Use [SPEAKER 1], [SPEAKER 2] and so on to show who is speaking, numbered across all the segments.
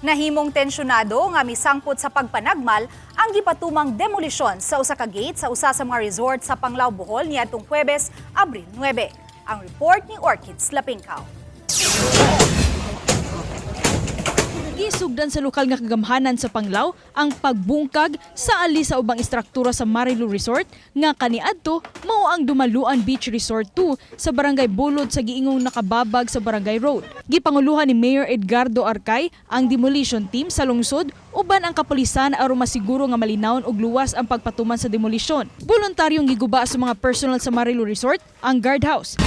[SPEAKER 1] Nahimong tensyonado nga misangpot sa pagpanagmal ang gipatumang demolisyon sa usa ka gate sa usa sa mga resort sa Panglao, Bohol niadtong Huwebes, Abril 9. Ang report ni Orchids Lapingkaw.
[SPEAKER 2] Gisugdan sa lokal nga kagamhanan sa Panglao ang pagbungkag sa ali sa ubang istruktura sa Marilu Resort nga kaniadto mao ang Dumaluan Beach Resort 2 sa Barangay Bulod sa giingong nakababag sa Barangay Road. Gipanguluhan ni Mayor Edgardo Arcay ang demolition team sa lungsod uban ang kapulisan aron masiguro nga malinawon og luwas ang pagpatuman sa demolisyon. Voluntaryong giguba sa mga personal sa Marilu Resort ang guardhouse.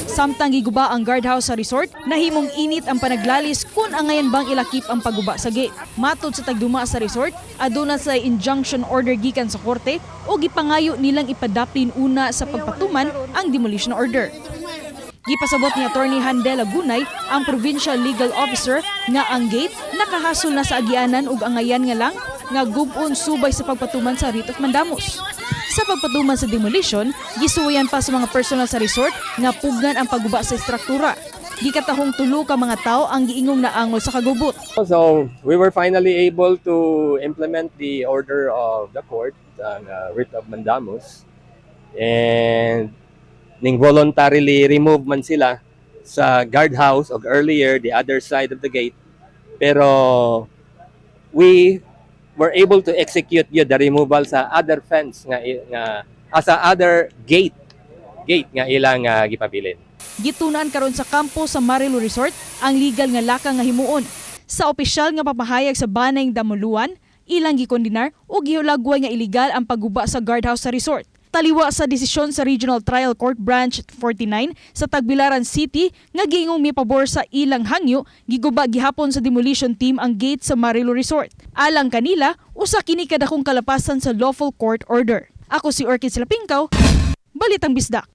[SPEAKER 2] Samtang giguba ang guardhouse sa resort, nahimong init ang panaglalis kung angayan bang ilakip ang pagguba sa gate. Matod sa tagduma sa resort, aduna sa injunction order gikan sa korte o gipangayo nilang ipadaplin una sa pagpatuman ang demolition order. Gipasabot ni Attorney Handel Lagunay, ang provincial legal officer, nga ang gate nakahasol na sa agianan ug angayan nga lang nga gub-on subay sa pagpatuman sa writ of mandamus. Sa pagpatuman sa demolition, gisuwayan pa sa mga personal sa resort nga pugnan ang pagguba sa istruktura. Gikatahong tulo ka mga tao ang giingong naangol sa kagubot.
[SPEAKER 3] So we were finally able to implement the order of the court, ang writ of mandamus, and ning voluntarily remove man sila sa guardhouse og earlier the other side of the gate. Pero we were able to execute yun, the removal sa other fence nga nga sa other gate gate nga ilang gipabilin.
[SPEAKER 2] Gitunan karon sa kampo sa Marilu Resort ang legal nga lakang nga himuon. Sa opisyal nga papahayag sa Banay Damuluan, ilang gikondenar o gihulagway nga illegal ang pagguba sa guardhouse sa resort. Taliwa sa desisyon sa Regional Trial Court Branch 49 sa Tagbilaran City nga giingong mipabor sa ilang hangyo, giguba gihapon sa demolition team ang gate sa Marilu Resort. Alang kanila, usa kini kadakong kalapasan sa lawful court order. Ako si Orchid Silapingkaw, Balitang Bisdak.